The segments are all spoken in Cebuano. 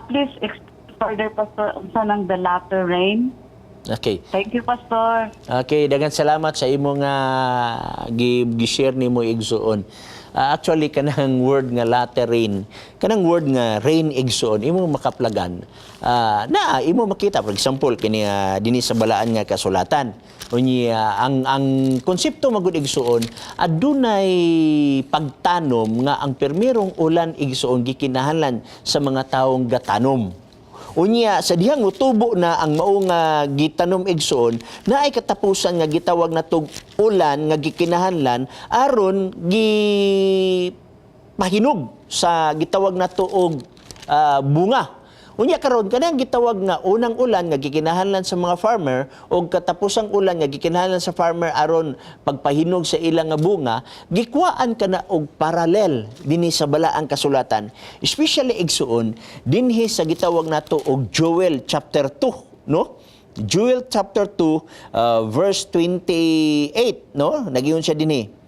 Please explain further, Pastor, unsa nang the latter rain. Okay. Thank you, Pastor. Okay, daghang salamat sa imo nga gi-share nimo, igsuon. Actually kanang word nga latter rain, kanang word nga rain, igsuon, imo makaplagan. Na imo makita, for example, kini dinhi sa balaan nga kasulatan. Unya ang konsepto magud, igsuon, adunay pagtanom nga ang permirong ulan, igsuon, gikinahanglan sa mga taong gatanom. Unya sa dihang mutubo na ang mao nga gitanom, igsuon, naay katapusan nga gitawag na tug ulan nga gikinahanglan aron gi pahinog sa gitawag na og bunga. Unya karon, kanang gitawag nga unang ulan nga gikinahanglan sa mga farmer og katapusang ulan nga gikinahanglan sa farmer aron pagpahinog sa ilang nga bunga, gikuhaan kana og parallel dinhi sa balaang kasulatan. Especially, igsuon, dinhi sa gitawag nato og Joel chapter 2, no? Joel chapter 2 verse 28, no? Nagiyon siya dinhi.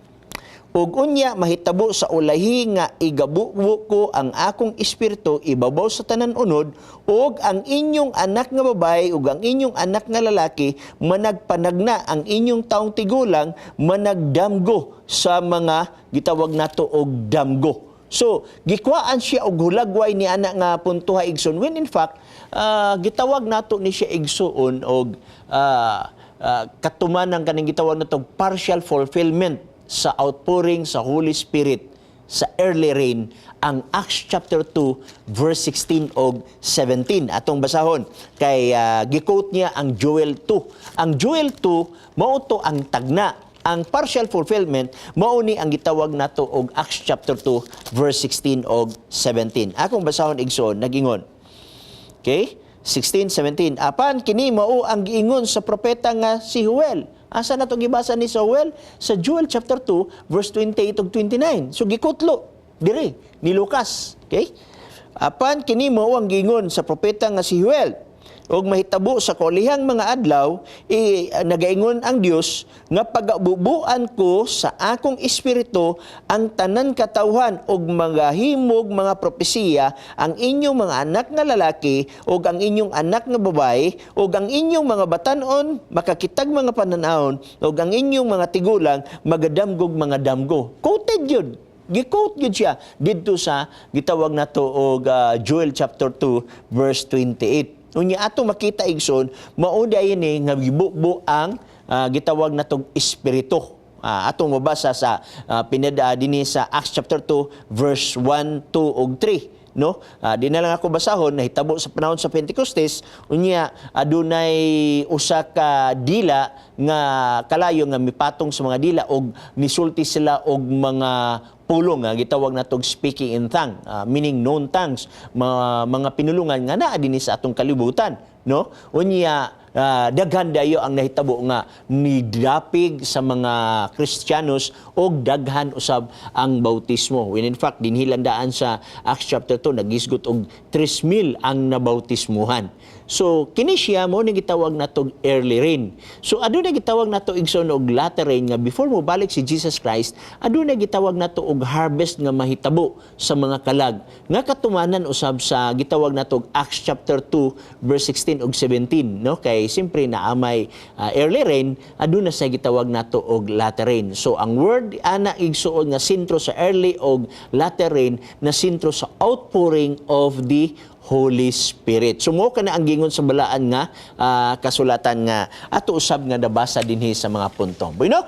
"Ug unya mahitabo sa ulahi nga igabubo ko ang akong espiritu ibabaw sa tanan unod, ug ang inyong anak nga babae ug ang inyong anak nga lalaki managpanagna, ang inyong taong tigulang managdamgo sa mga gitawag nato og damgo." So, gikuhaan siya og hulagway ni ana nga puntoha, igsoon, when in fact gitawag nato ni siya, igsuon, og katumanan kaning gitawag nato og partial fulfillment sa outpouring sa Holy Spirit sa early rain, ang Acts chapter 2 verse 16 og 17. Atong basahon kay gi-quote niya ang Joel 2. Ang Joel 2 mao to ang tagna. Ang partial fulfillment mao ni ang gitawag nato og Acts chapter 2 verse 16 og 17. Akong basahon, igsoon. Nagingon. Okay? 16, 17. "Apan kini mao ang giingon sa propeta nga si Joel." Asa na to gibasa ni Joel? Sa Joel chapter 2 verse 28 ug 29. So gikutlo dire ni Lucas. Okay? "Apan kini mao ang giingon sa propeta nga si Joel. Ug mahitabo sa kaulihang mga adlaw, nagaingon ang Dios nga pagabubuan ko sa akong espiritu ang tanan katawhan, ug magahimog mga propesiya ang inyong mga anak nga lalaki ug ang inyong anak nga babae, ug ang inyong mga batan-on makakitag mga pananawon, ug ang inyong mga tigulang magadamgog mga damgo." Quoted yun. Gi-quote yun siya didto sa gitawag nato og Joel chapter 2 verse 28. Unya ato makita, igsoon, mao dayon ni nga gibubo ang gitawag natong espiritu. Atong mabasa sa pinada dinhi sa Acts chapter 2 verse 1, 2 ug 3, no? Di na lang ako basahon. Nahitabo sa panahon sa Pentecostes, unya adunay usa ka dila nga kalayo nga mipatong sa mga dila og nisulti sila og mga pulong nga gitawag natog speaking in tongue, meaning known tongues, mga pinulungan nga naa dinhi sa atong kalibutan, no? Unya daghan dayo ang nahitabo nga nidapig sa mga Kristiyanos og daghan usab ang bautismo. When in fact, dinhi landaan sa Acts chapter 2, nagisgot og 3,000 ang nabautismuhan. So kini siya mo ni gitawag natog early rain. So aduna gitawag nato, igsoon, og latter rain nga before mo balik si Jesus Christ, aduna gitawag nato og harvest nga mahitabo sa mga kalag nga katumanan usab sa gitawag nato og Acts chapter 2 verse 16 ug 17, no? Kay siyempre naa may early rain, aduna sa gitawag nato og latter rain. So ang word ana, igsuon, nga sentro sa early og latter rain na sentro sa outpouring of the Holy Spirit. So mo kana ang gingon sa balaan nga kasulatan nga ato usab nga nabasa dinhi sa mga punto. Bueno,